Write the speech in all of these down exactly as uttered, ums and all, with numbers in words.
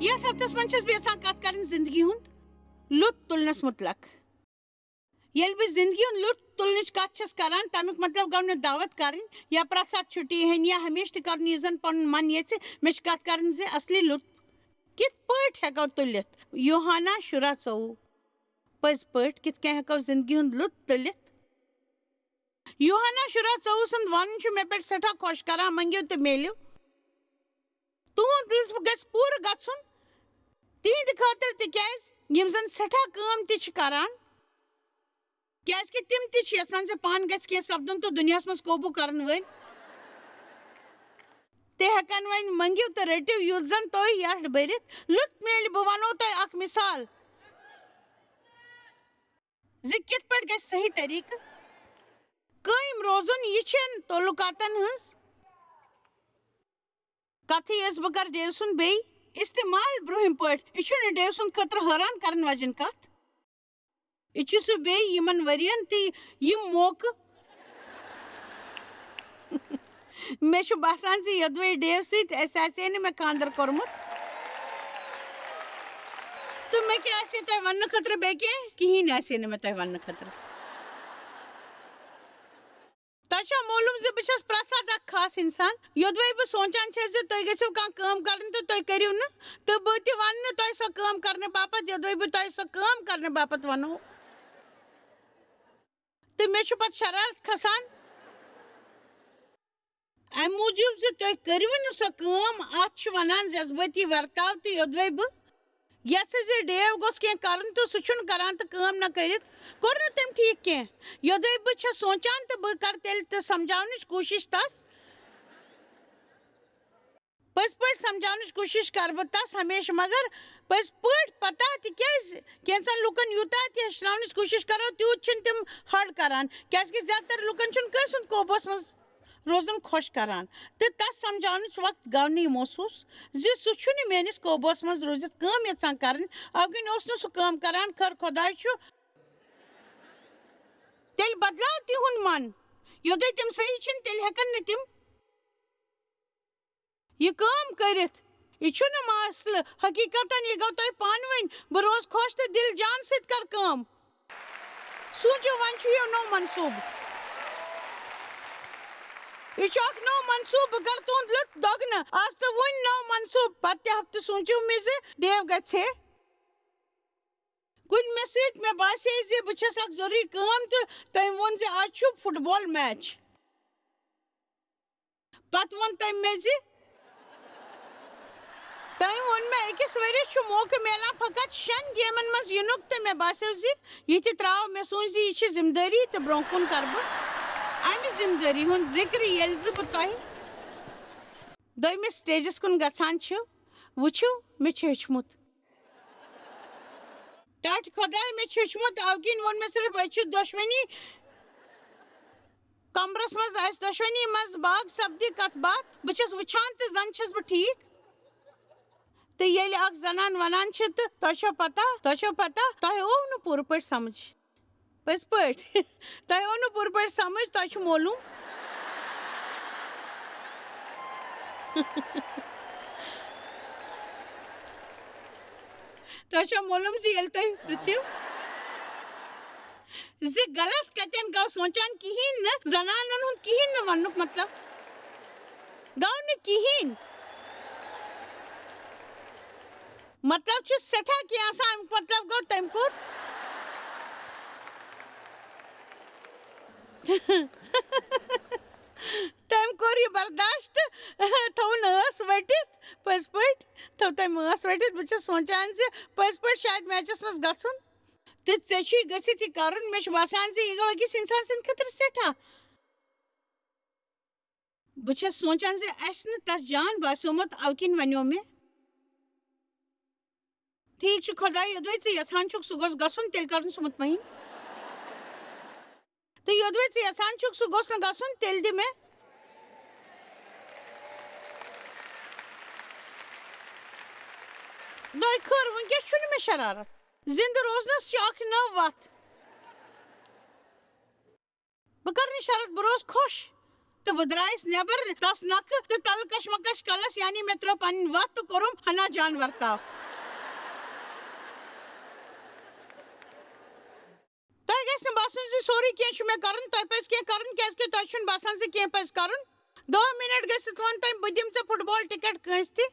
یتھ ہفتس منٛز چھس بہٕ یژھان کتھ کرٕنۍ زندگی ہُنٛد لُطف تُلنس مُتعلق۔ ییٚلہِ بہٕ زندگی ہُنٛد لُطف تُلنٕچ کتھ چھس کران، تمیُک مطلب گوٚو نہٕ دعوت کرٕنۍ یا پرٛٮ۪تھ ساتہٕ چھُٹی ہینۍ یا ہمیشہٕ تہِ کرُن، یہِ زن پنُن من یژھِ۔ مےٚ چھِ کتھ کرٕنۍ زِ اصلی لُطف کِتھ پٲٹھۍ ہٮ۪کو تُلِتھ۔ یوحنا شُراہ ژوٚوُہ۔ پٔزۍ پٲٹھۍ کِتھ کٔنۍ ہٮ۪کو زندگی ہُنٛد لُطف تُلِتھ؟ یوحنا شُراہ ژوٚوُہ سُنٛد ونُن چھُ مےٚ پٮ۪ٹھ سٮ۪ٹھاہ خۄش کران، "منٛگِو تہٕ میلِو۔" تُہُنٛد لُطف گژھِ پوٗرٕ گژھُن تِہنٛدِ خٲطرٕ، تِکیازِ یِم زن سٮ۪ٹھاہ کٲم تہِ چھِ کران، کیازِ کہِ تِم تہِ چھِ یژھان زِ پانہٕ گژھِ کینٛہہ سپدُن تہٕ دُنیاہس منٛز قوبوٗ کرن وٲلۍ تہِ ہٮ۪کن وۄنۍ منٛگِو تہٕ رٔٹِو، یُتھ زن تُہۍ یٹھ بٔرِتھ لُطف میلہِ۔ بہٕ ونو تۄہہِ اکھ مثال زِ کِتھ پٲٹھۍ گژھِ صحیح طریقہٕ قٲیِم روزُن۔ یہِ چھَنہٕ تعلقاتن ہٕنٛز کتھٕے یٲژ، بہٕ کرٕ ڈیو سُنٛد بیٚیہِ استعمال برٛونٛہِم پٲٹھۍ۔ یہِ چھُنہٕ ڈیو سُنٛد خٲطرٕ حٲران کرن واجٮ۪ن کتھ۔ یہِ چھُ سُہ بیٚیہِ یِمن ؤرین تہِ یِم موقعہٕ۔ مےٚ چھُ باسان زِ یوٚدوَے ڈیو سۭتۍ اَسہِ آسہِ ہے نہٕ مےٚ خانٛدر کوٚرمُت، تہٕ مےٚ کیٛاہ آسہِ ہے تۄہہِ وننہٕ خٲطرٕ بیٚیہِ کینٛہہ؟ کِہیٖنۍ آسہِ ہے نہٕ مےٚ تۄہہِ وننہٕ خٲطرٕ۔ تۄہہِ چھا معلوم زِ بہٕ چھَس پرٛٮ۪تھ ساتہٕ اکھ خاص اِنسان؟ یوٚدوَے بہٕ سونٛچان چھَس زِ تُہۍ گٔژھِو کانٛہہ کٲم کَرٕنۍ تہٕ تُہۍ کٔرِو نہٕ، تہٕ بہٕ تہِ وَنہٕ نہٕ تۄہہِ سۄ کٲم کَرنہٕ باپتھ، یوٚدوَے بہٕ تۄہہِ سۄ کٲم کَرنہٕ باپتھ وَنو۔ تہٕ مےٚ چھُ پَتہٕ شرارت کھسان۔ اَمہِ موٗجوٗب زِ تُہۍ کٔرِو نہٕ سۄ کٲم، اَتھ چھِ وَنان جذبٲتی ورتاو۔ تہٕ یوٚدوَے بہٕ یَژھٕ زِ ڈیو گوٚژھ کینٛہہ کَرُن تہٕ سُہ چھُنہٕ کَران تہٕ کٲم نہ کٔرِتھ کوٚر نہٕ تٔمۍ ٹھیٖک کینٛہہ۔ یوٚدوَے بہٕ چھَس سونٛچان تہٕ بہٕ کَرٕ تیٚلہِ تہِ سمجھاونٕچ کوٗشِش تَس۔ پٔزۍ پٲٹھۍ سمجھاونٕچ کوٗشِش کَرٕ بہٕ تَس ہمیشہٕ، مگر پٔزۍ پٲٹھۍ پَتہ، تِکیٛازِ کینٛژَن لُکَن یوٗتاہ تہِ ہیٚچھناونٕچ کوٗشِش کَرو، تیوٗت چھِنہٕ تِم ہَڑ کَران، کیٛازِکہِ زیادٕ تر لُکَن چھُنہٕ کٲنٛسہِ ہُنٛد قوبوٗہَس منٛز روزُن خۄش کران، تہٕ تس سمجھاونٕچ وقت گوٚو نہٕ یہِ محسوس زِ سُہ چھُنہٕ میٲنِس قوبوٗہس منٛز روٗزِتھ کٲم یژھان کرٕنۍ، اَوٕ کِنۍ اوس نہٕ سُہ کٲم کران۔ خٲر خۄداے چھُ، تیٚلہِ بدلاو تِہُنٛد من۔ یوٚدے تِم صحیح چھِنہٕ، تیٚلہِ ہٮ۪کن نہٕ تِم یہِ کٲم کٔرِتھ۔ یہِ چھُنہٕ مسلہٕ۔ حقیقتاً یہِ گوٚو تۄہہِ پانہٕ ؤنۍ۔ بہٕ روزٕ خۄش تہٕ دِل جان سۭتۍ کر کٲم۔ سوٗنٛچِو، وۄنۍ چھُ یہِ نوٚو منصوٗبہٕ۔ یہِ چھُ اکھ نوٚو منصوٗبہٕ۔ بہٕ کرٕ تُہُنٛد لُطف دۄگنہٕ۔ از تہٕ وُنۍ نوٚو منصوٗبہٕ۔ پتہٕ تہِ ہفتہٕ سوٗنٛچِو مےٚ زِ ڈیو گژھِ ہے کُنہِ مےٚ سۭتۍ۔ مےٚ باسے زِ بہٕ چھَس اکھ ضروٗری کٲم تہٕ تٔمۍ ووٚن زِ از چھُ فُٹ بال میچ۔ پتہٕ ووٚن تٔمۍ مےٚ زِ، تٔمۍ ووٚن مےٚ، أکِس ؤرِیَس چھُ موقعہٕ میلان فقط شٮ۪ن گیمَن منٛز یِنُک، تہٕ مےٚ باسیو زِ یہِ تہِ ترٛاو۔ مےٚ سوٗنٛچ زِ یہِ چھِ ذمہٕ دٲری تہٕ برٛونٛہہ کُن کَرٕ بہٕ اَمہِ ذمہٕ دٲری ہُنٛد ذِکرٕ، ییٚلہِ زِ بہٕ تۄہہِ دوٚیمِس سٹیجَس کُن گژھان چھِ۔ وٕچھِو، مےٚ چھُ ہیوٚچھمُت۔ ٹاٹھۍ خۄداے، مےٚ چھُ ہیوٚچھمُت، اَوٕ کِنۍ ووٚن مےٚ صرف، أسۍ چھِ دۄشوٕنی کمرس منٛز، اسہِ دۄشوٕنی منٛز باغ سپدِ کتھ باتھ۔ بہٕ چھَس وٕچھان تہٕ زن چھَس بہٕ ٹھیٖک۔ تہٕ ییٚلہِ اکھ زنان ونان چھِ، تہٕ تۄہہِ چھو پتہ، تۄہہِ چھو پتہ، تۄہہِ اوو نہٕ پوٗرٕ پٲٹھۍ سمجھ۔ پٔزۍ پٲٹھۍ۔ تۄہہِ اوو نہٕ پوٗرٕ پٲٹھۍ سمجھ، تۄہہِ چھُ معلوٗم۔ تۄہہِ چھا معلوٗم زِ ییٚلہِ تُہۍ پرٛژھِو زِ غلط کتٮ۪ن گوٚو، سونٛچان کِہیٖنۍ نہٕ، زنانن ہُنٛد کِہیٖنۍ نہٕ وننُک مطلب گوٚو نہٕ کِہیٖنۍ۔ مطلب چھُ سٮ۪ٹھاہ کینٛہہ آسان، اَمیُک مطلب گوٚو تٔمۍ کوٚر تٔمۍ کوٚر یہِ برداشت تہٕ تھوٚوُن ٲس ؤٹِتھ۔ پٔزۍ پٲٹھۍ تھوٚو تٔمۍ ٲس ؤٹِتھ۔ بہٕ چھَس سونٛچان زِ پٔزۍ پٲٹھۍ شاید میچَس منٛز گژھُن۔ تہٕ ژےٚ چھُے گٔژھِتھ یہِ کَرُن۔ مےٚ چھُ باسان زِ یہِ گوٚو أکِس اِنسان سٕنٛدِ خٲطرٕ سٮ۪ٹھاہ۔ بہٕ چھَس سونٛچان زِ اَسہِ نہٕ تَس جان باسیومُت، اَوٕ کِنۍ وَنیو مےٚ۔ ٹھیٖک چھُ، خۄداے، یوٚدوَے ژٕ یَژھان چھُکھ سُہ گوٚژھ گژھُن، تیٚلہِ کَرُن سُہ مطمعین۔ تہٕ یوٚدوَے ژٕ یَژھان چھُکھ سُہ گوٚژھ نہٕ گژھُن، تیٚلہِ دِ مےٚ دۄیہِ خٲر۔ وٕنکیٚس چھُنہٕ مےٚ شرارت۔ زِندٕ روزنَس چھِ اَکھ نٔو وَتھ۔ بہٕ کرٕ نہٕ شرط، بہٕ روزٕ خۄش۔ تہٕ بہٕ درٛایَس نٮ۪بر تس نکھٕ تہٕ تلہٕ کشمکش کلس، یعنی مےٚ ترٛٲو پنٕنۍ وتھ تہٕ کوٚرُم ہنا جان ورتاو۔ تۄہہِ گژھِ نہٕ باسُن زِ سورُے کینٛہہ چھُ مےٚ کرُن، تۄہہِ پزِ کینٛہہ کرُن، کیازِ کہِ تۄہہِ چھُنہٕ باسان زِ کینٛہہ پزِ کرُن۔ دَہ منٹ گٔژھِتھ ووٚن تٔمۍ، "بہٕ دِمہٕ ژےٚ فٹ بال ٹکٹ کٲنٛسہِ تہِ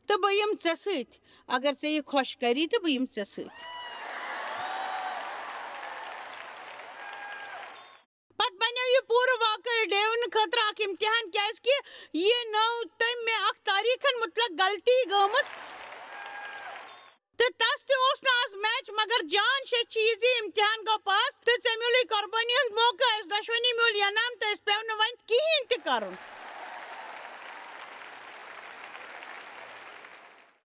تہٕ بہٕ یِمہٕ ژےٚ سۭتۍ، اگر ژےٚ یہِ خۄش کری تہٕ بہٕ یِمہٕ ژےٚ سۭتۍ۔" پتہٕ بنیو یہِ پوٗرٕ واقعہٕ ڈیون خٲطرٕ اکھ امتحان، کیازِ کہِ یہِ نٲو تٔمۍ مےٚ اکھ تاریخن متعلق غلطی گٔمٕژ۔ تہٕ تس تہِ اوس نہٕ از میچ، مگر جان شیخ چھِ یہِ زِ امتحان گوٚو پاس تہٕ ژےٚ میوٗلُے قربٲنی ہُنٛد موقعہٕ، اسہِ دۄشوٕنی میوٗل انعام تہٕ اسہِ پیوٚو نہٕ وۄنۍ کِہیٖنۍ تہِ کرُن۔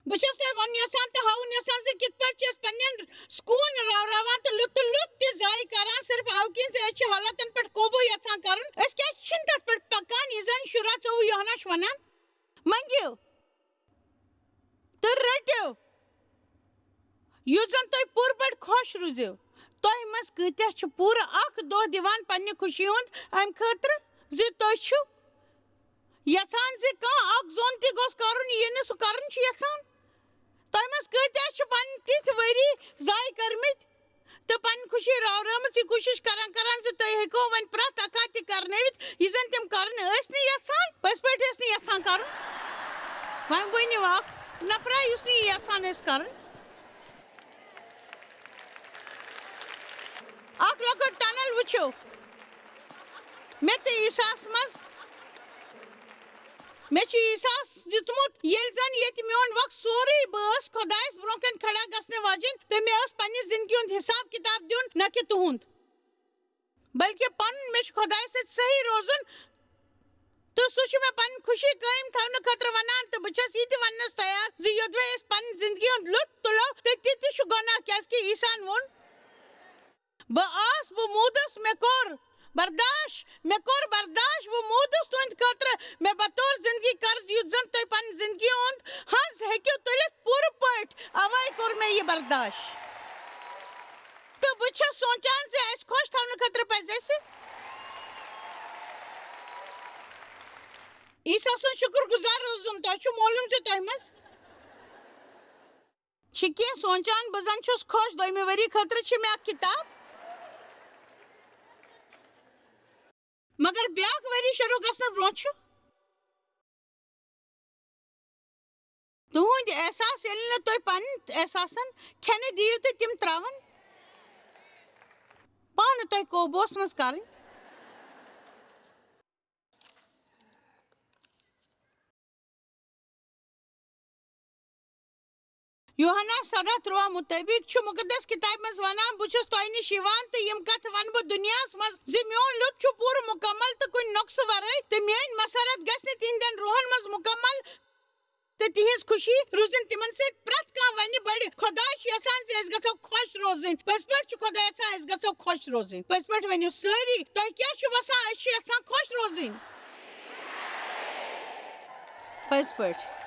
بہٕ چھَس تۄہہِ وَنُن یَژھان تہٕ ہاوُن یَژھان زِ کِتھ پٲٹھۍ چھِ أسۍ پنٛنٮ۪ن سکوٗن راوراوان تہٕ لُطُف لُطُف تہِ ضایع کران، صرف اَوٕ کِنۍ زِ أسۍ چھِ حالاتن پٮ۪ٹھ قوبوٗ یَژھان کرُن۔ أسۍ کیٛازِ چھِنہٕ تَتھ پٮ۪ٹھ پَکان، یہِ زَن شُراہ ژوٚوُہ یوحنا چھُ وَنان، "منٛگِو تہٕ رٔٹِو، یُتھ زَن تُہۍ پوٗرٕ پٲٹھۍ خۄش روٗزِو۔" تۄہہِ منٛز کۭتیٛاہ چھِ پوٗرٕ اکھ دۄہ دِوان پنٛنہِ خوشی ہُنٛد اَمہِ خٲطرٕ زِ تُہۍ چھِو یژھان زِ کانٛہہ اکھ زوٚن تہِ گوٚژھ کرُن، یہِ نہٕ سُہ کرُن چھُ یژھان؟ تۄہہِ منٛز کۭتیٛاہ چھِ پنٕنۍ تِتھۍ ؤری ضایع کٔرمٕتۍ تہٕ پنٕنۍ خوشی راورٲومٕژ، یہِ کوٗشِش کران کران زِ تُہۍ ہیٚکِو وۄنۍ پرٛٮ۪تھ اکھ تہِ کرنٲوِتھ، یہِ زن تِم کرٕنۍ ٲسۍ نہٕ یژھان، پٔزۍ پٲٹھۍ ٲسۍ نہٕ یژھان کرُن؟ وۄنۍ ؤنِو اکھ نفرا یُس نہٕ یہِ یژھان ٲسۍ کرُن۔ اکھ لۄکُٹ ٹنل وٕچھِو۔ مےٚ تہٕ عیسیٰ ہس منٛز، مےٚ چھُ عیسیٰ ہس دیُتمُت، ییٚلہِ زن ییٚتہِ میون وقت سورُے، بہٕ ٲس خۄدایس برونٛہہ کنہِ کھڑا گژھنہٕ واجیٚنۍ تہٕ مےٚ ٲس پننہِ زندگی ہُنٛد حساب کتاب دیُن، نہ کہِ تُہُنٛد، بلکہِ پنُن۔ مےٚ چھُ خۄدایس سۭتۍ صحیح روزُن۔ تہٕ سُہ چھُ مےٚ پنٕنۍ خوشی قٲیِم تھاونہٕ خٲطرٕ وَنان، تہٕ بہٕ چھَس یہِ تہِ وَننَس تیار زِ یوٚدوَے أسۍ پنٕنۍ زِندگی ہُنٛد لُطف تُلو، تہٕ تہِ تہِ چھُ گۄناہ، کیٛازِکہِ عیسیٰ ہَن ووٚن، "بہٕ آس، بہٕ موٗدُس، مےٚ کوٚر برداش، مےٚ کوٚر برداش، بہٕ موٗدُس تُہٕنٛدِ خٲطرٕ، مےٚ بطور زِندگی قرض، یُتھ زَن تُہۍ پنٕنۍ زِندگی ہُنٛد حظ ہیٚکِو تُلِتھ پوٗرٕ پٲٹھۍ، اَوَے کوٚر مےٚ یہِ برداش۔" تہٕ بہٕ چھَس سونٛچان زِ اَسہِ خۄش تھاونہٕ خٲطرٕ پَزِ اَسہِ عیسیٰ سُنٛد شُکُر گُزار روزُن۔ تۄہہِ چھُ معلوٗم زِ تۄہہِ منٛز چھِ کینٛہہ سونٛچان، "بہٕ زَن چھُس خۄش، دوٚیمہِ ؤری خٲطرٕ چھِ مےٚ اَکھ کِتاب، مگر بیٛاکھ ؤری شروٗع گژھنہٕ برٛونٛہہ چھُ تُہٕنٛدۍ احساس، ییٚلہِ نہٕ تُہۍ پنٕنۍ احساسن کھٮ۪نہٕ دِیِو تہٕ تِم ترٛاوَن پانہٕ تۄہہِ قوبوٗہس منٛز کرٕنۍ۔" یوحنا سَداہ تُرٛواہ مُطٲبِق چھُ مُقدس کِتابہِ منٛز وَنان، "بہٕ چھُس تۄہہِ نِش یِوان تہٕ یِم کَتھٕ وَنہٕ بہٕ دُنیاہَس منٛز زِ میون لُطف چھُ پوٗرٕ مُکمل تہٕ کُنہِ نۄقصہٕ وَرٲے تہٕ میٲنۍ مسرت گژھِ نہٕ تِہنٛدٮ۪ن روحن منٛز مُکمل۔" تہٕ تِہنٛز خوشی روٗزِن تِمن سۭتۍ۔ پرٛٮ۪تھ کانٛہہ وَنہِ، "بٔڑِ خۄداے چھُ یَژھان زِ أسۍ گژھو خۄش روزٕنۍ۔" پٔزۍ پٲٹھۍ چھُ خۄداے یَژھان أسۍ گژھو خۄش روزٕنۍ۔ پٔزۍ پٲٹھۍ ؤنِو سٲری، تۄہہِ کیٛاہ چھُ باسان، أسۍ چھِ یَژھان خۄش روزٕنۍ؟ پٔزۍ پٲٹھۍ۔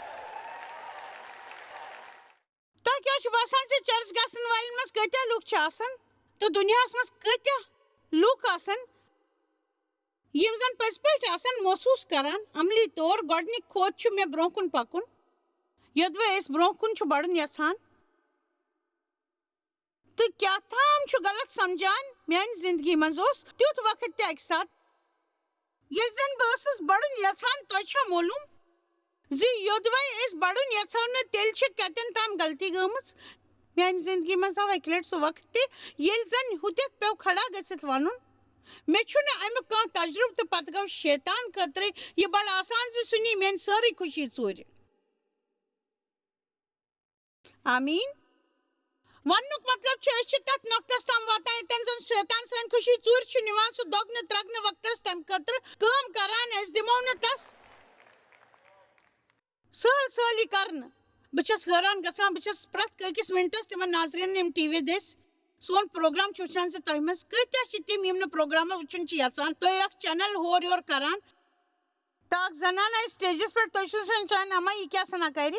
تۄہہِ کیٛاہ چھُ باسان زِ چرچ گژھن والٮ۪ن منٛز کۭتیٛاہ لُکھ چھِ آسان؟ تہٕ دُنیاہَس منٛز کۭتیٛاہ لُکھ آسان، یِم زَن پٔزۍ پٲٹھۍ آسَن محسوٗس کران، عملی طور گۄڈٕنِکۍ کھوژ چھُ مےٚ برٛونٛہہ کُن پَکُن، یوٚدوَے أسۍ برٛونٛہہ کُن چھُ بَڑُن یَژھان۔ تہٕ کیٛاہ تام چھُ غلط سمجھان۔ میٛانہِ زِندگی منٛز اوس تیُتھ وقت تہِ اَکہِ ساتہٕ، ییٚلہِ زَن بہٕ ٲسٕس بَڑُن یَژھان۔ تۄہہِ چھا معلوٗم زِ یوٚدوَے أسۍ بَڑُن یَژھو نہٕ، تیٚلہِ چھِ کَتٮ۪ن تام غلطی گٔمٕژ؟ میٛانہِ زِندگی منٛز آو اَکہِ لَٹہِ سُہ وقت تہِ، ییٚلہِ زَن ہُتٮ۪تھ پیوٚو کھڑا گٔژھِتھ وَنُن، "مےٚ چھُنہٕ اَمیُک کانٛہہ تجرُبہٕ"، تہٕ پَتہٕ گوٚو شیطان خٲطرَے یہِ بَڑٕ آسان زِ سُہ نی میٛٲنۍ سٲرٕے خوشی ژوٗرِ۔ آمیٖن۔ وننُک مطلب چھُ، أسۍ چھِ تتھ نۄقطس تام واتان، ییٚتٮ۪ن زن شیطان سٲنۍ خوشی ژوٗرِ چھُ نِوان، سُہ دۄگنہٕ ترٛگنہٕ وقتس تمہِ خٲطرٕ کٲم کران، أسۍ دِمو نہٕ تس سہل سہل یہِ کرنہٕ۔ بہٕ چھَس حٲران گژھان، بہٕ چھَس پرٛٮ۪تھ أکِس مِنٹَس تِمَن ناظریٖنَن، یِم ٹی وی دٔسۍ سون پروگرام چھِ وٕچھان، زِ تۄہہِ منٛز کۭتیٛاہ چھِ تِم، یِم نہٕ پروگرامہ وٕچھُن چھِ یَژھان، تُہۍ اَکھ چینل ہورٕ یورٕ کران۔ تہٕ اَکھ زنان آسہِ سٹیجَس پٮ۪ٹھ، تُہۍ چھِو سونٛچان، "اما، یہِ کیٛاہ سنا کرِ؟"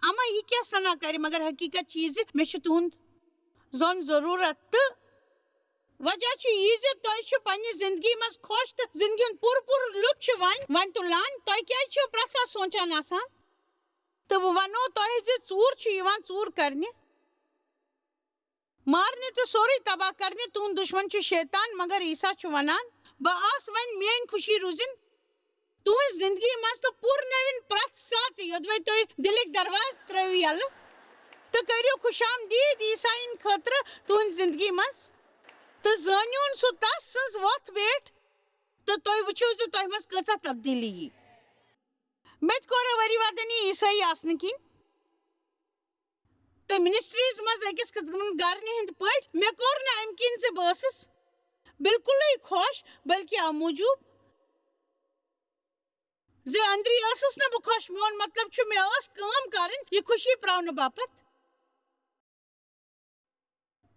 اما، یہِ کیٛاہ سنا کرِ؟ مگر حقیٖقت چھِ یہِ زِ مےٚ چھُ تُہُنٛد زوٚن ضروٗرت تہٕ وجہ چھُ یہِ زِ تۄہہِ چھُ پننہِ زندگی منٛز خۄش تہٕ زندگی ہُنٛد پوٗرٕ پوٗرٕ لُطف چھُ وۄنۍ، وۄنۍ تُلان۔ تۄہہِ کیٛازِ چھِو پرٛٮ۪تھ ساتہٕ سونٛچان آسان؟ تہٕ بہٕ وَنو تۄہہِ زِ ژوٗر چھُ یِوان ژوٗر کرنہِ، مارنہِ تہٕ سورُے تباہ کرنہِ۔ تُہُنٛد دُشمن چھُ شیطان، مگر عیسیٰ چھُ وَنان، "بہٕ آس وۄنۍ میٛٲنۍ خوشی روٗزِن۔" تُہٕنٛزِ زِندگی منٛز تہٕ پوٗرنٲوِن پرٛٮ۪تھ ساتہٕ یوٚدوَے تُہۍ دِلٕکۍ دروازٕ ترٛٲوِو یَلہٕ تہٕ کٔرِو خۄش آمدید عیسایَن خٲطرٕ تُہٕنٛزِ زِندگی منٛز۔ تہٕ زٲنِوُن سُہ تَس سٕنٛز وَتھ بیٹھ، تہٕ تُہۍ وٕچھِو زِ تۄہہِ منٛز کۭژاہ تبدیٖلی یی۔ مےٚ تہِ کوٚر ؤری وادن یہِ عیسٲیی آسنہٕ کِنۍ۔ تہٕ منسٹریز منٛز أکِس خدمت گارنہِ ہٕنٛدۍ پٲٹھۍ، مےٚ کوٚر نہٕ اَمہِ کِنۍ زِ بہٕ ٲسٕس بالکلٕے خۄش، بلکہِ اَمہِ موٗجوٗب زِ أنٛدری ٲسٕس نہٕ بہٕ خۄش۔ میون مطلب چھُ، مےٚ ٲس کٲم کرٕنۍ یہِ خوشی پراونہٕ باپتھ۔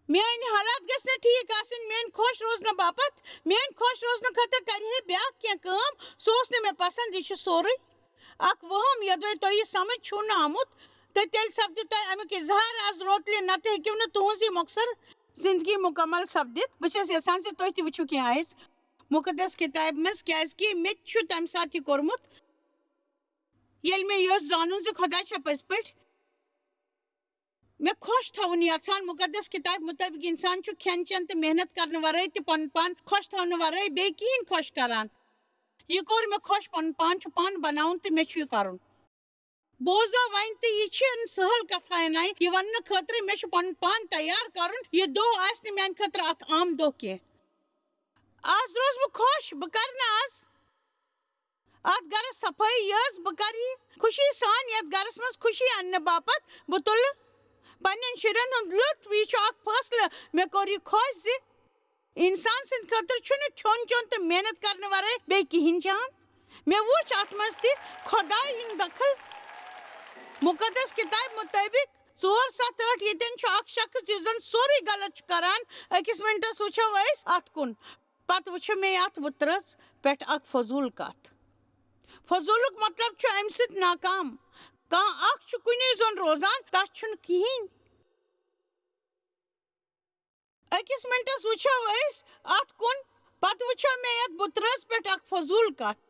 میٲنۍ حالات گژھِ نہٕ ٹھیٖک آسٕنۍ میٲنۍ خۄش روزنہٕ باپتھ۔ میٲنۍ خۄش روزنہٕ خٲطرٕ کرِ ہے بیاکھ کینٛہہ کٲم۔ سُہ اوس نہٕ مےٚ پسند۔ یہِ چھُ سورُے اکھ وہم۔ یوٚدوَے تۄہہِ یہِ سمجھ چھُو نہٕ آمُت، تہٕ تیٚلہِ سپدِ تۄہہِ امیُک اظہار از روتلہِ، نتہٕ ہیٚکِو نہٕ تُہنٛز یہِ مۄخصر زندگی مکمل سپدِتھ۔ بہٕ چھَس یژھان زِ تُہۍ تہِ وٕچھِو کینٛہہ آیژ مُقدس کِتابہِ منٛز، کیازِ کہِ مےٚ تہِ چھُ تمہِ ساتہٕ یہِ کوٚرمُت، ییٚلہِ مےٚ یہِ اوس زانُن زِ خۄداے چھا پٔزۍ پٲٹھۍ مےٚ خۄش تھاوُن یژھان۔ مُقدس کِتابہِ مُطٲبِق اِنسان چھُ کھٮ۪ن چٮ۪ن تہٕ محنت کرنہٕ ورٲے تہِ پنُن پان خۄش تھاونہٕ ورٲے بیٚیہِ کِہیٖنۍ خۄش کران۔ یہِ کوٚر مےٚ خۄش، پنُن پان چھُ پانہٕ بناوُن تہٕ مےٚ چھُ یہِ کرُن۔ بوزو وۄنۍ، تہٕ یہِ چھِنہٕ سہل کتھا نَے یہِ وننہٕ خٲطرٕ مےٚ چھُ پنُن پان تیار کرُن۔ یہِ دۄہ آسہِ نہٕ میانہِ خٲطرٕ اکھ عام دۄہ کینٛہہ۔ آز روزٕ بہٕ خۄش، بہٕ کرٕ نہٕ آز اتھ گرس صفٲیی یٲژ، بہٕ کرٕ یہِ خوشی سان یتھ گرس منٛز خوشی اننہٕ باپتھ۔ بہٕ تُلہٕ پننٮ۪ن شُرٮ۪ن ہُنٛد لطف۔ یہِ چھُ اکھ فٲصلہٕ۔ مےٚ کوٚر یہِ خۄش زِ انسان سٕنٛدِ خٲطرٕ چھُنہٕ کھیوٚن چیوٚن تہٕ محنت کرنہٕ ورٲے بیٚیہِ کِہیٖنۍ چان۔ مےٚ وُچھ اتھ منٛز تہِ خۄداے ہُنٛد دخل۔ مُقدس کِتابہِ مُطٲبِق ژور ستھ ٲٹھ، ییٚتٮ۪ن چھُ اکھ شخص یُس زن سورُے غلط چھُ کران۔ أکِس مِنٹس وٕچھو أسۍ اتھ کُن۔ پتہٕ وٕچھو مےٚ اتھ بُترس پٮ۪ٹھ اکھ فضوٗل کتھ۔ فضوٗلُک مطلب چھُ امہِ سۭتۍ ناکام۔ کانٛہہ اکھ چھُ کُنی زوٚن روزان، تس چھُنہٕ کِہیٖنۍ۔ أکِس مِنٹس وٕچھو أسۍ اتھ کُن، پتہٕ وٕچھو مےٚ یتھ بُترس پٮ۪ٹھ اکھ فضوٗل کتھ۔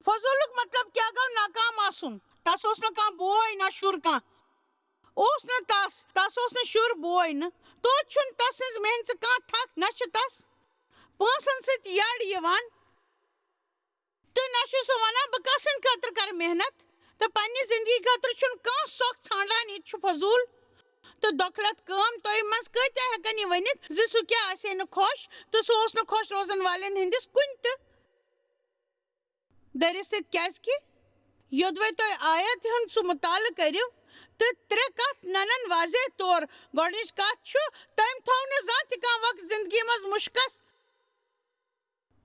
فضوٗلُک مطلب کیٛاہ گوٚو؟ ناکام آسُن۔ تس اوس نہٕ کانٛہہ بوے، نہ شُر کانٛہہ۔ اوس نہٕ تس، تس اوس نہٕ شُر بوے نہٕ۔ توتہِ چھُنہٕ تس سٕنٛز محنژٕ کانٛہہ تھکھ، نہ چھِ تس پونٛسن سۭتۍ یٔڈ یِوان۔ تہٕ نہ چھُ سُہ ونان، "بہٕ کس سٕنٛدِ خٲطرٕ کرٕ محنت؟" تہٕ پننہِ زندگی خٲطرٕ چھُنہٕ کانٛہہ سۄکھ ژھانڈان، یہِ تہِ چھُ فضوٗل تہٕ دۄکھلت کٲم۔ تۄہہِ منٛز کۭتیاہ ہٮ۪کن یہِ ؤنِتھ زِ سُہ کیٛاہ آسہِ ہے نہٕ خۄش تہٕ سُہ اوس نہٕ خۄش روزن والٮ۪ن ہٕنٛدِس کُنہِ تہِ دٔرِس سۭتۍ؟ کیٛازِ کہِ یوٚدوَے تُہۍ آیت ہُنٛد سُہ مُطالعہٕ کٔرِو تہٕ ترٛےٚ کتھ ننن واضح طور۔ گۄڈٕنِچ کتھ چھُ، تٔمۍ تھوو نہٕ زانٛہہ تہِ کانٛہہ وقت زندگی منٛز مُشکس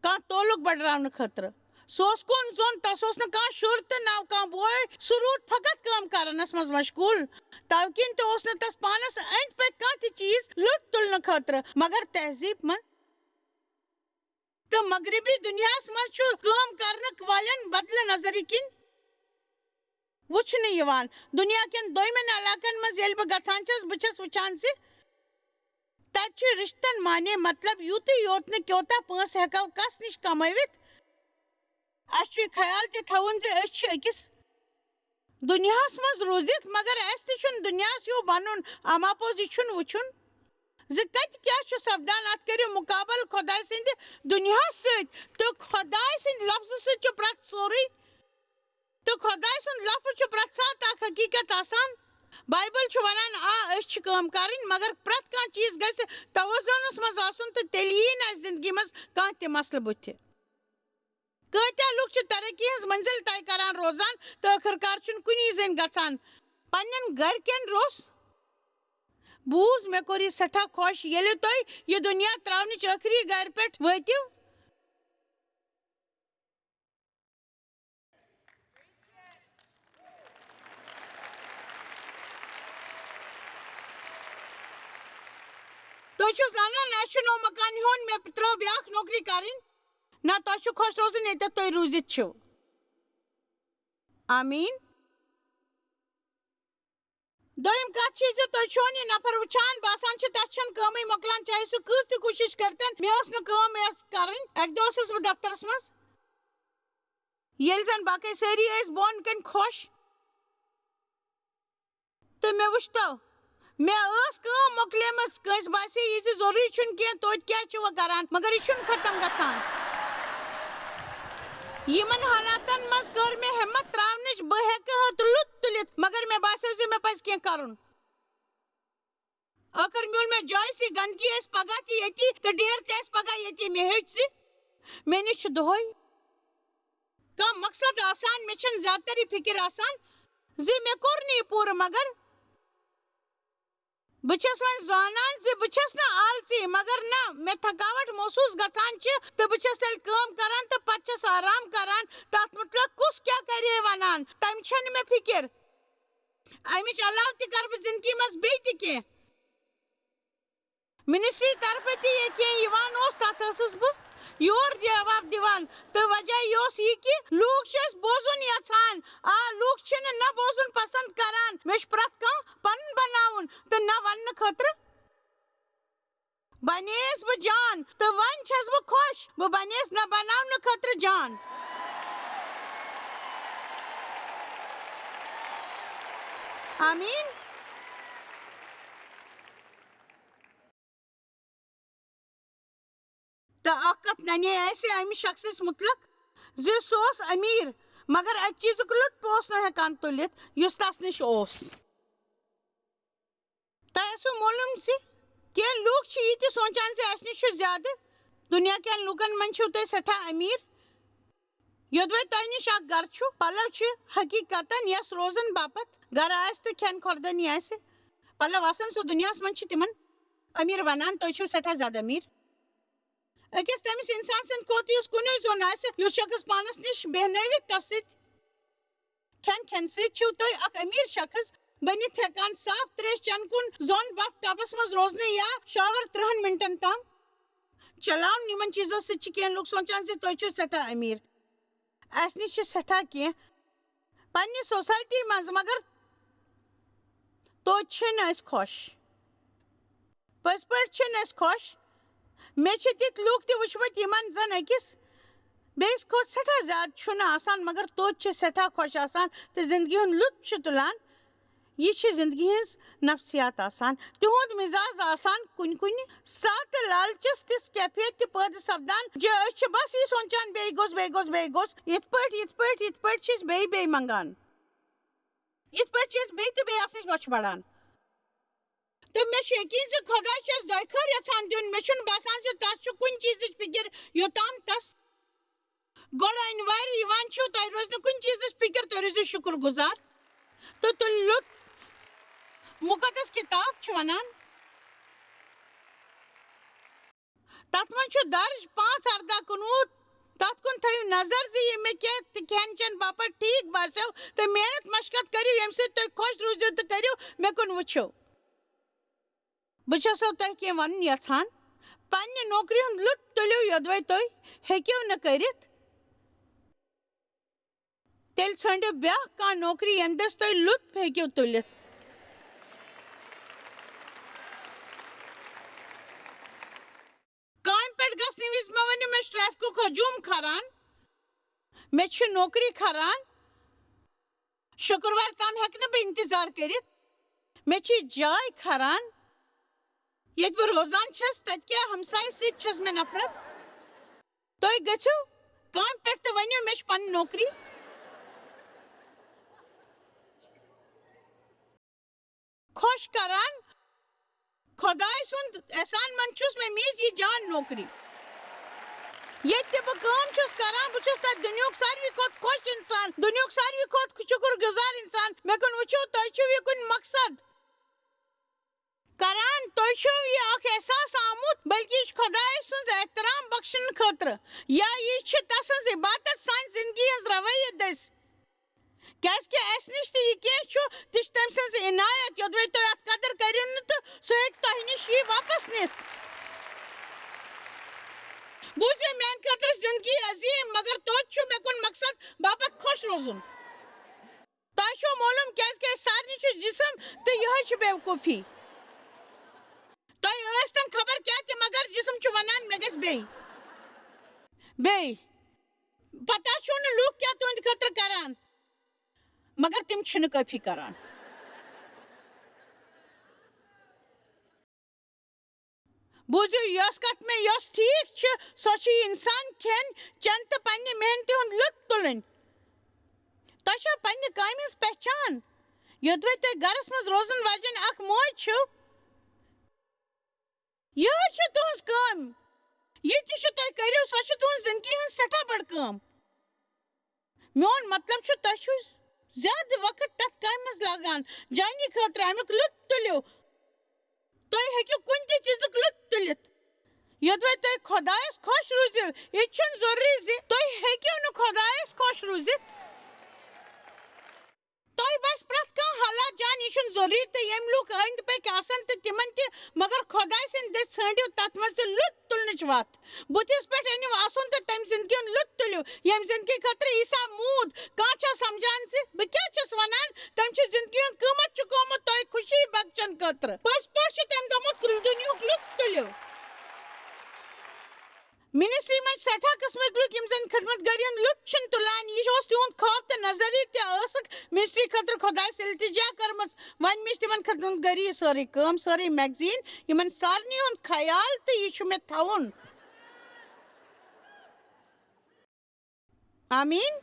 کانٛہہ تعلق بڑراونہٕ خٲطرٕ۔ سُہ اوس کُن زوٚن، تس اوس نہٕ کانٛہہ شُر تہٕ نہ کانٛہہ بوے۔ سُہ روٗد فقط کٲم کرنس منٛز مشغول۔ توٕ کِنۍ تہِ اوس نہٕ تس پانس أنٛدۍ پٔکۍ کانٛہہ تہِ چیٖز لُطف تُلنہٕ خٲطرٕ، مگر تہذیٖب منٛز۔ تہٕ مغربی دُنیاہس منٛز چھُ کٲم کرنہٕ والٮ۪ن بدلہٕ نظرِ کِنۍ وُچھنہٕ یِوان۔ دُنیا کٮ۪ن دوٚیمٮ۪ن علاقن منٛز ییٚلہِ بہٕ گژھان چھَس، بہٕ چھَس وُچھان زِ تَتہِ چھُ رِشتَن معنی، مطلب، یُتُے یوت نہٕ کیوتاہ پونٛسہٕ ہٮ۪کو کَس نِش کَمٲوِتھ، اَسہِ چھُ یہِ خیال تہِ تھاوُن زِ أسۍ چھِ أکِس دُنیاہَس منٛز روٗزِتھ، مگر اَسہِ تہِ چھُنہٕ دُنیاہَس ہیوٗ بَنُن، اَما پوٚز یہِ چھُنہٕ وُچھُن زِ کَتہِ کیٛاہ چھُ سَپدان۔ اَتھ کٔرِو مُقابلہٕ خۄداے سٕنٛدِ دُنیاہَس سۭتۍ، تہٕ خۄداے سٕنٛدِ لفظہٕ سۭتۍ چھُ پرٛٮ۪تھ سورُے۔ تہٕ خۄداے سُنٛد لفظ چھُ پرٛٮ۪تھ ساتہٕ اکھ حقیٖقت آسان۔ بایبل چھُ وَنان، آ، أسۍ چھِ کٲم کَرٕنۍ، مگر پرٛٮ۪تھ کانٛہہ چیٖز گژھِ توازنس منٛز آسُن، تہٕ تیٚلہِ یِیہِ نہٕ اَسہِ زِندگی منٛز کانٛہہ تہِ مسلہٕ بُتھِ۔ کۭتیٛاہ لُکھ چھِ ترقی ہٕنٛز منزل طے کران روزان تہٕ ٲخٕر کار چھُنہٕ کُنی زٔنۍ گژھان۔ پننٮ۪ن گرِکٮ۪ن روٚس بوٗز، مےٚ کوٚر یہِ سٮ۪ٹھاہ خۄش، ییٚلہِ تُہۍ یہِ دُنیا ترٛاونٕچ ٲخری گرِ پٮ۪ٹھ وٲتِو۔ تُہۍ چھِو زانان، اَسہِ چھُ نوٚو مکان ہیوٚن، مےٚ ترٲو بیٛاکھ نوکری کَرٕنۍ۔ نہ، تۄہہِ چھُ خۄش روزُن ییٚتٮ۪تھ تُہۍ روٗزِتھ چھِو۔ آمیٖن۔ دوٚیِم کَتھ چھِ زِ تُہۍ چھِو نہٕ یہِ نفر وٕچھان، باسان چھِ تَس چھَنہٕ کٲمٕے مۄکلان، چاہے سُہ کۭژ تہِ کوٗشِش کٔرتَن۔ مےٚ ٲس نہٕ کٲم ٲس کَرٕنۍ۔ اَکہِ دۄہ ٲسٕس بہٕ دفترَس منٛز۔ ییٚلہِ زَن باقٕے سٲری ٲسۍ بۄن کَنۍ خۄش، تہٕ مےٚ وٕچھتو، مےٚ ٲس کٲم مۄکلیمٕژ۔ کٲنٛسہِ باسے یہِ زِ ضروٗری چھُنہٕ کینٛہہ، توتہِ کیٛاہ چھُ وۄنۍ کَران، مگر یہِ چھُنہٕ ختم گژھان۔ یِمَن حالاتَن منٛز کٔر مےٚ ہمت ترٛاونٕچ، بہٕ ہٮ۪کہٕ ہا تہٕ لُت تُلِتھ، مگر مےٚ باسیو زِ مےٚ پَزِ کینٛہہ کَرُن۔ ٲخٕر میوٗل مےٚ جایہِ زِ گنٛدگی آسہِ پگاہ تہِ ییٚتی تہٕ ڈیر تہِ آسہِ پگاہ ییٚتی۔ مےٚ ہیوٚچھ زِ مےٚ نِش چھُ دۄہَے کانٛہہ مقصد آسان۔ مےٚ چھَنہٕ زیادٕ تر یہِ فِکِر آسان زِ مےٚ کوٚر نہٕ یہِ پوٗرٕ، مگر بہٕ چھَس وۄنۍ زانان زِ بہٕ چھَس نہٕ آلژی، مگر نہ، مےٚ تھکاوٹ محسوٗس گژھان چھِ تہٕ بہٕ چھَس تیٚلہِ کٲم کران تہٕ پتہٕ چھَس آرام کران۔ تَتھ مُتلق کُس کیٛاہ کرِ ہے وَنان، تَمہِ چھَنہٕ مےٚ فِکِر۔ اَمِچ علاوٕ تہِ کرٕ بہٕ زِندگی منٛز بیٚیہِ تہِ کینٛہہ۔ منسٹری طرفہٕ تہِ یہِ کینٛہہ یِوان اوس، تَتھ ٲسٕس بہٕ یور جواب دِوان۔ تہٕ وجہ یہِ اوس یہِ کہِ لوٗکھ چھِ اَسہِ بوزُن یَژھان۔ آ، لوٗکھ چھِنہٕ نہ بوزُن پسنٛد کران۔ مےٚ چھُ پرٛٮ۪تھ کانٛہہ پَنُن بناوُن تہٕ نہ وَننہٕ خٲطرٕ بنییس بہٕ جان، تہٕ وۄنۍ چھَس بہٕ خۄش، بہٕ بنییس نہ بناونہٕ خٲطرٕ جان۔ آمیٖن۔ تہٕ اکھ کتھ ننے اسہِ امہِ شخصس متعلق زِ سُہ اوس امیر، مگر اکہِ چیزُک لطف اوس نہٕ ہیکان تُلِتھ یُس تس نِش اوس۔ تۄہہِ آسیو معلوم زِ کینٛہہ لوٗکھ چھِ یہِ تہِ سونٛچان زِ اَسہِ نِش چھُ زیادٕ۔ دُنیا کٮ۪ن لوٗکن منٛز چھِو تُہۍ سٮ۪ٹھاہ أمیٖر۔ یوٚدوَے تۄہہِ نِش اکھ گرٕ چھُ، پلو چھِ، حقیقتاً یَس روزن باپتھ گرٕ آسہِ تہٕ کھٮ۪ن خوردنی آسہِ، پلو آسن، سُہ دُنیاہَس منٛز چھِ تِمن أمیٖر وَنان، تُہۍ چھِو سٮ۪ٹھاہ زیادٕ أمیٖر۔ أکِس تٔمِس اِنسان سٕنٛدِ کھۄتہٕ یُس کُنُے زوٚن آسہِ، یُس شخص پانَس نِش بیٚہنٲوِتھ تَس سۭتۍ کھٮ۪ن کھٮ۪نہٕ سۭتۍ چھِو تُہۍ اکھ أمیٖر شخص بٔنِتھ ہٮ۪کان صاف ترٛیش چٮ۪نہٕ کُن زوٚن بتھ ٹبس منٛز روزنہٕ یا شاور ترٕٛہن مِنٹن تام چلاوُن۔ یِمن چیٖزو سۭتۍ چھِ کینٛہہ لوٗکھ سونٛچان زِ تُہۍ چھِو سٮ۪ٹھاہ أمیٖر۔ اَسہِ نِش چھِ سٮ۪ٹھاہ کینٛہہ پننہِ سوسایٹی منٛز، مگر توتہِ چھِنہٕ أسۍ خۄش۔ پٔزۍ پٲٹھۍ چھِنہٕ أسۍ خۄش۔ مےٚ چھِ تِتھۍ لوٗکھ تہِ وٕچھمٕتۍ یِمن زن أکِس بیٚیِس کھۄتہٕ سٮ۪ٹھاہ زیادٕ چھُنہٕ آسان، مگر توتہِ چھِ سٮ۪ٹھاہ خۄش آسان تہٕ زندگی ہُنٛد لطف چھِ تُلان۔ یہِ چھِ زندگی ہٕنٛز نفسیات آسان، تِہُنٛد مزاج آسان کُنہِ کُنہِ ساتہٕ لالچس تِژھ کیفیت تہِ پٲدٕ سپدان زِ أسۍ چھِ بس یی سونٛچان، بیٚیہِ گوٚژھ، بیٚیہِ گوٚژھ، بیٚیہِ گوٚژھ، یِتھ پٲٹھۍ، یِتھ پٲٹھۍ، یِتھ پٲٹھۍ چھِ أسۍ بیٚیہِ، بیٚیہِ منٛگان۔ یِتھ پٲٹھۍ چھِ أسۍ بیٚیہِ تہٕ بیٚیہِ آسنٕچ وۄچھِ بڑان۔ تہٕ مےٚ چھُ یقیٖن زِ خۄداے چھُ اَسہِ دۄیہِ خٲر یَژھان دیُن۔ مےٚ چھُنہٕ باسان زِ تَس چھُ کُنہِ چیٖزٕچ فِکِر، یوٚتام تَس گۄڈٕ أنۍ وارِ یِوان چھِو، تۄہہِ روزِ نہٕ کُنہِ چیٖزٕچ فِکِر، تُہۍ روٗزِو شُکُر گُزار۔ تہٕ تُلِو، مُقدس کِتاب چھِ وَنان، تَتھ منٛز چھُ درج پانٛژھ اَرداہ کُنوُہ، تَتھ کُن تھٲیِو نظر زِ یہِ مےٚ کینٛہہ تہِ کھٮ۪ن چٮ۪ن باپتھ ٹھیٖک باسیو، تہٕ محنت مشقت کٔرِو، ییٚمہِ سۭتۍ تُہۍ خۄش روٗزِو، تہٕ کٔرِو مےٚ کُن وٕچھِو۔ بہٕ چھَسو تۄہہِ کینٛہہ وَنُن یَژھان۔ پنٛنہِ نوکری ہُنٛد لُطف تُلِو، یوٚدوَے تُہۍ ہیٚکِو نہٕ کٔرِتھ، تیٚلہِ ژھٲنٛڈِو بیٛاکھ کانٛہہ نوکری، ییٚمہِ دٔسۍ تُہۍ لُطف ہیٚکِو تُلِتھ۔ کامہِ پٮ۪ٹھ گژھنہٕ وِزِ مہ ؤنِو، "مےٚ چھُ ٹریفکُک ہجوم کھران، مےٚ چھِ نوکری کھران، شُکروار تام ہٮ۪کہٕ نہٕ بہٕ اِنتظار کٔرِتھ۔" مےٚ چھِ جاے کھران، ییٚتہِ بہٕ روزان چھَس، تَتہِ کیٛاہ ہمسایہِ سۭتۍ چھَس مےٚ نفرت۔ تُہۍ گٔژھِو کامہِ پٮ۪ٹھ تہٕ ؤنِو، "مےٚ چھِ پنٕنۍ نوکری خۄش کران۔ خۄداے سُنٛد احسان منٛد چھُس مےٚ میٖز یہِ جان نوکری۔ ییٚتہِ تہِ بہٕ کٲم چھُس کران، بہٕ چھُس تَتہِ دُنیُک ساروی کھۄتہٕ خۄش اِنسان، دُنیُک ساروی کھۄتہٕ شُکُر گُزار اِنسان۔ مےٚ کُن وٕچھِو، تۄہہِ چھُو یہِ کُنہِ مقصد کران، تۄہہِ چھُو یہِ اکھ احساس آمُت، بلکہِ یہِ چھُ خۄداے سُنٛد احترام بخشنہٕ خٲطرٕ، یا یہِ چھِ تسٕنٛز عبادت سانہِ زندگی ہٕنٛز رویہِ دٔسۍ؟ کیٛازِکہِ اَسہِ نِش تہِ یہِ کینٛہہ چھُ، تہِ چھِ تٔمۍ سٕنٛز عنایت، یوٚدوَے تُہۍ اَتھ قدر کٔرِو نہٕ تہٕ سُہ ہیٚکہِ تۄہہِ نِش یہِ واپس نِتھ۔ بوٗزِو، میٛانہِ خٲطرٕ زندگی عظیٖم، مگر توتہِ چھُ مےٚ کُن مقصد باپتھ خۄش روزُن۔ تۄہہِ چھُو معلوم، کیٛازِ کہِ أسۍ سارنٕے چھُ جسم، تہٕ یِہوٚے چھِ بیوقوٗفی۔ تۄہہِ ٲسۍتن خبر کیٛاہ تہِ، مگر جسم چھُ ونان، مےٚ گژھِ بیٚیہِ۔ بیٚیہِ۔ پتہ چھُو نہٕ لوٗکھ کیٛاہ تُہنٛدِ خٲطرٕ کران، مگر تِم چھِنہٕ کٲفی کران۔ بوٗزِو، یۄس کتھ مےٚ یۄس ٹھیٖک چھِ، سۄ چھِ یہِ انسان کھٮ۪ن چٮ۪ن تہٕ پننہِ محنتہِ ہُنٛد لُطف تُلٕنۍ۔ تۄہہِ چھا پننہِ کامہِ ہٕنٛز پہچان؟ یوٚدوَے تُہۍ گرس منٛز روزن واجٮ۪ن اکھ موج چھِو، یِہوٚے چھِ تُہٕنٛز کٲم۔ یہِ تہِ چھُ تُہۍ کٔرِو، سۄ چھِ تُہٕنٛز زندگی ہٕنٛز سٮ۪ٹھاہ بٔڑ کٲم۔ میون مطلب چھُ، تۄہہِ چھُ زیادٕ وقت تتھ کامہِ منٛز لگان، جانی خٲطرٕ امیُک لُطف تُلِو۔ تُہۍ ہیٚکِو کُنہِ تہِ چیٖزُک لُطف تُلِتھ۔ یوٚدوَے تُہۍ خۄدایَس خۄش روٗزِو، یہِ چھُنہٕ ضروٗری زِ تُہۍ ہیٚکِو نہٕ خۄدایَس خۄش روٗزِتھ۔ تۄہہِ باسہِ پرٛٮ۪تھ کانٛہہ حالات جان، یہِ چھُنہٕ ضروٗری تہٕ ییٚمۍ لوٗکھ أنٛدۍ پٔکۍ آسَن تہٕ تِمَن تہِ، مگر خۄداے سٕنٛدِ دٔسۍ ژھٲنٛڈِو تَتھ منٛز تہِ لُطف تُلنٕچ وَتھ۔ بُتھِس پٮ۪ٹھ أنِو اَسُن تہٕ تَمہِ زِندگی ہُنٛد لُطف تُلِو، ییٚمہِ زِندگی خٲطرٕ عیسیٰ موٗد۔ کانٛہہ چھا سمجھان زِ بہٕ کیٛاہ چھَس وَنان؟ تٔمۍ چھُ زِندگی ہُنٛد قۭمَتھ چُکومُت تۄہہِ خوشی بخشن خٲطرٕ۔ پٔزۍ پٲٹھۍ چھُ تٔمۍ دوٚپمُت، دُنیاہُک لُطف تُلِو۔ منسٹری منٛز سٮ۪ٹھاہ قٕسمٕکۍ لُکھ، یِم زَن خدمت گٲری ہُنٛد لُطف چھِنہٕ تُلان۔ یہِ اوس تِہُنٛد خواب تہٕ نظریہِ تہِ ٲسٕکھ منسٹری خٲطرٕ خۄدایَس التجا کٔرمٕژ۔ وۄنۍ مِش تِمَن خدمت گٲری سٲرٕے کٲم، سٲرٕے میگزیٖن، یِمَن سارنٕے ہُنٛد خیال، تہٕ یہِ چھُ مےٚ تھاوُن۔ آمیٖن۔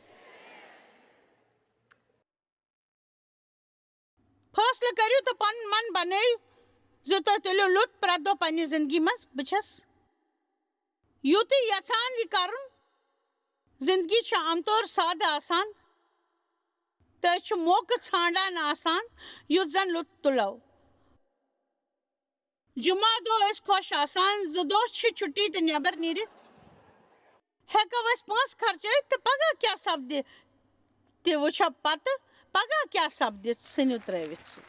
فٲصلہٕ کٔرِو تہٕ پنُن من بنٲیِو زِ تُہۍ تُلِو لُطف پرٛٮ۪تھ دۄہ پننہِ زندگی منٛز۔ بہٕ چھَس یُتُے یژھان یہِ کرُن۔ زندگی چھِ عام طور سادٕ آسان تہٕ أسۍ چھِ موقعہٕ ژھانڈان آسان یُتھ زن لُطف تُلو۔ جمعہ دۄہ ٲسۍ خۄش آسان، زٕ دۄہ چھِ چھُٹی تہٕ نٮ۪بر نیٖرِتھ ہٮ۪کو أسۍ پونٛسہٕ خرچٲوِتھ تہٕ پگاہ کیٛاہ سپدِ تہِ وٕچھو پتہٕ، پگاہ کیٛاہ سپدِ ژھٕنِو ترٲوِتھ سُہ۔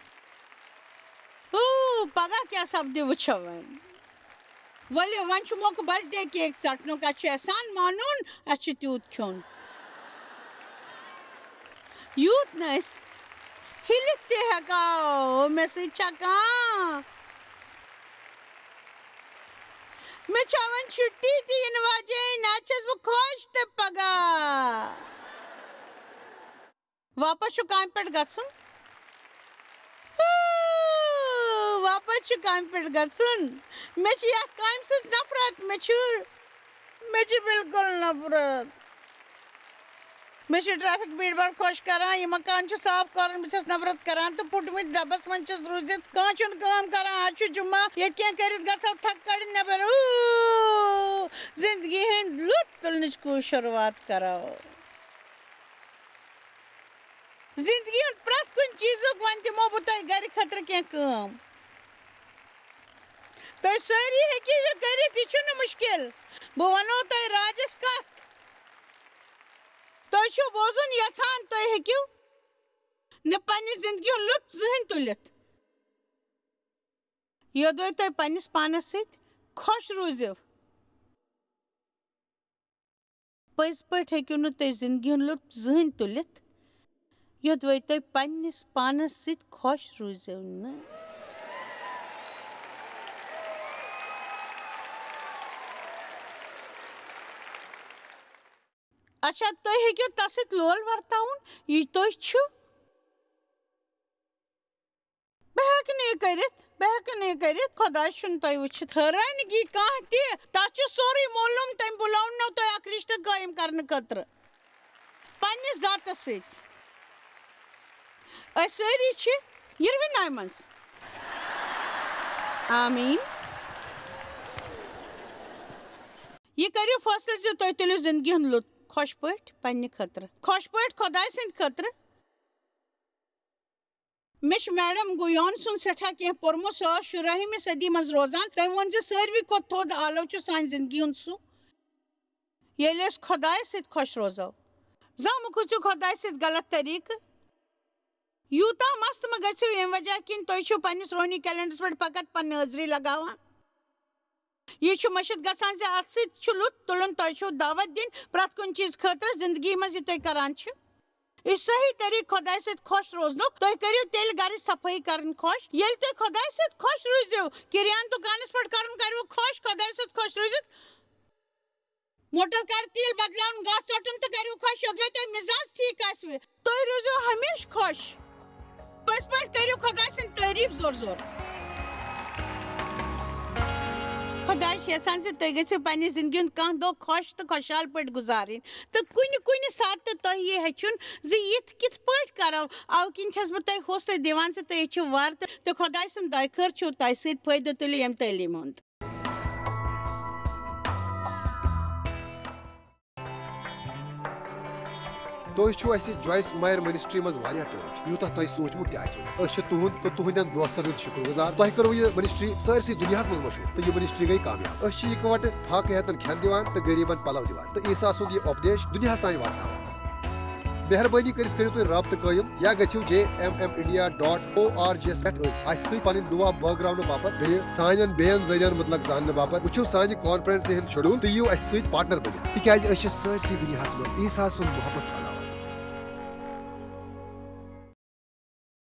ہو، پگاہ کیٛاہ سپدِ وٕچھو وۄنۍ۔ ؤلِو، وۄنۍ چھُ موقعہٕ برتھ ڈے کیک ژٹنُک، اَسہِ چھُ احسان مانُن، اَسہِ چھُ تیوٗت کھیوٚن۔ یوٗت نہٕ أسۍ ہِلِتھ تہِ ہٮ۪کو، مےٚ سۭتۍ چھا کانٛہہ؟ مےٚ چھا وۄنۍ چھُٹی تہِ یِنہٕ واجیٚنۍ، نہ چھَس بہٕ خۄش تہٕ پگاہ۔ واپس چھُ کامہِ پٮ۪ٹھ گژھُن۔ ہو، واپس چھُ کامہِ پٮ۪ٹھ گژھُن۔ مےٚ چھِ یَتھ کامہِ سۭتۍ نفرت، مےٚ چھُ، مےٚ چھِ بالکل نفرت۔ مےٚ چھِ ٹریفک بھیڑ بھاڑ خۄش کران، یہِ مکان چھُ صاف کرُن، بہٕ چھَس نفرت کران تہٕ پھُٹمٕتۍ ڈبس منٛز چھَس روٗزِتھ۔ کانٛہہ چھُنہٕ کٲم کران، آز چھُ جمعہ، ییٚتہِ کینٛہہ کٔرِتھ گژھو تھکھ کڑٕنۍ نٮ۪بر۔ اوٗ، زندگی ہٕنٛدۍ لُطف تُلنٕچ کُس شروٗعات کرو؟ زندگی ہُنٛد پرٛٮ۪تھ کُنہِ چیٖزُک وۄنۍ دِمو بہٕ تۄہہِ گرِ خٲطرٕ کینٛہہ کٲم۔ تُہۍ سٲری ہیٚکِو یہِ کٔرِتھ، یہِ چھُنہٕ مُشکِل۔ بہٕ وَنو تۄہہِ راجس کتھ۔ تُہۍ چھِو بوزُن یژھان، تُہۍ ہیٚکِو نہٕ پننہِ زندگی ہُنٛد لُطف زٕہٕنۍ تُلِتھ۔ یوٚدوَے تُہۍ پننِس پانس سۭتۍ خۄش روٗزِو، پٔزۍ پٲٹھۍ ہیٚکِو نہٕ تُہۍ زندگی ہُنٛد لُطف زٕہٕنۍ تُلِتھ، یوٚدوَے تُہۍ پننِس پانس سۭتۍ خۄش روٗزِو نہٕ۔ اچھا، تُہۍ ہیٚکِو تَس سۭتۍ لول ورتاوُن، یہِ تُہۍ چھِو۔ بہٕ ہیٚکہٕ نہٕ یہِ کٔرِتھ، بہٕ ہیٚکہٕ نہٕ یہِ کٔرِتھ، خۄداے چھُنہٕ تۄہہِ وٕچھِتھ۔ حٲرٲنگی کانٛہہ تہِ، تَس چھُ سورُے معلوٗم، تٔمۍ بُلاونو تۄہہِ اکھ رِشتہٕ قٲیِم کرنہٕ خٲطرٕ پننہِ ذاتس سۭتۍ۔ أسۍ سٲری چھِ یِروٕنۍ ناوِ منٛز۔ آمیٖن۔ یہِ کٔرِو فٲصلہٕ زِ تُہۍ تُلِو زندگی ہُنٛد لُطف خۄش پٲٹھۍ پننہِ خٲطرٕ، خۄش پٲٹھۍ خۄداے سٕنٛدِ خٲطرٕ۔ مےٚ چھُ میڈم گویون سُنٛد سٮ۪ٹھاہ کینٛہہ پوٚرمُت۔ سۄ ٲس شُراہمہِ صدی منٛز روزان۔ تٔمۍ ووٚن زِ ساروی کھۄتہٕ تھوٚد آلو چھُ سانہِ زندگی ہُنٛد سُہ، ییٚلہِ أسۍ خۄدایَس سۭتۍ خۄش روزو۔ زانٛہہ مہٕ کھوٗژِو خۄدایَس سۭتۍ غلط طریٖقہٕ۔ یوٗتاہ مست مہٕ گٔژھِو، ییٚمہِ وجہ کِنۍ تُہۍ چھِو پننِس روحٲنی کیلنڈرس پٮ۪ٹھ فقط پننہِ حٲضری لگاوان۔ یہِ چھُ مٔشِتھ گژھان زِ اتھ سۭتۍ چھُ لُطف تُلُن۔ تۄہہِ چھُو دعوت دِنۍ پرٛٮ۪تھ کُنہِ چیٖز خٲطرٕ زندگی منٛز، یہِ تُہۍ کران چھِو۔ یہِ چھُ صحیح طریٖقہٕ خۄداے سۭتۍ خۄش روزنُک۔ تُہۍ کٔرِو تیٚلہِ گرٕچ صفٲیی کرٕنۍ خۄش۔ ییٚلہِ تُہۍ خۄداے سۭتۍ خۄش روٗزِو، کِریان دُکانَس پٮ۪ٹھ کرُن کٔرِو خۄش، خۄداے سۭتۍ خۄش روٗزِتھ، موٹر کر تیٖل بدلاوُن، گاسہٕ ژَٹُن تہٕ کٔرِو خۄش، یوٚدوَے تۄہہِ مِزاز ٹھیٖک آسِوٕ۔ تُہۍ روٗزِو ہمیشہٕ خۄش۔ پٔزۍ پٲٹھۍ کٔرِو خۄداے سٕنٛدۍ تعریٖف زور زور۔ خۄداے چھُ یَژھان زِ تُہۍ گٔژھِو پننہِ زِندگی ہُنٛد کانٛہہ دۄہ خۄش تہٕ خۄشحال پٲٹھۍ گُزارٕنۍ۔ تہٕ کُنہِ کُنہِ ساتہٕ تہٕ تۄہہِ یہِ ہیٚچھُن زِ یِتھ کِتھ پٲٹھۍ کرو۔ اَوٕ کِنۍ چھَس بہٕ تۄہہِ حوصلہٕ دِوان زِ تُہۍ ہیٚچھِو وَرٕ تہٕ، تہٕ خۄداے سُنٛد دۄیہِ خٲر چھُو تۄہہِ سۭتۍ۔ فٲیدٕ تُلِو ییٚمہِ تعلیٖم ہُنٛد۔ تُہۍ چھِو اَسہِ جویِس مایر منسٹری منٛز واریاہ ٹٲٹھۍ، یوٗتاہ تۄہہِ سوٗنٛچمُت تہِ آسِوٕ نہٕ۔ أسۍ چھِ تُہُنٛد تہٕ تُہٕنٛدٮ۪ن دوستن ہُنٛد شُکر گُزار۔ تۄہہِ کٔروٕ یہِ منسٹری سٲرسٕے دُنیاہَس منٛز مشہوٗر تہٕ یہِ منسٹری گٔے کامیاب۔ أسۍ چھِ یِکوَٹہٕ فاقہٕ ہیتن کھٮ۪ن دِوان تہٕ غریٖبن پلو دِوان تہٕ عیسیٰ سُنٛد یہِ اُپدیش دُنیاہَس تام واتناوان۔ مہربٲنی کٔرِتھ کٔرِو تُہۍ رابطہٕ قٲیِم یا گٔژھِو J M M India dot O R G یَس پٮ۪ٹھ أتھۍ اَسہِ سۭتۍ پنٕنۍ دُعا بٲگراونہٕ باپتھ، بیٚیہِ سانٮ۪ن بیٚین ذٔریعن مُتلق زاننہٕ باپتھ۔ وٕچھِو سانہِ کانفرنسہِ ہُنٛد شیڈول تہٕ یِیِو اَسہِ سۭتۍ پارٹنر بٔنِتھ، تِکیازِ أسۍ چھِ سٲرسٕے دُنیاہَس منٛز عیسیٰ سُنٛد محبت پھٔہلاوان۔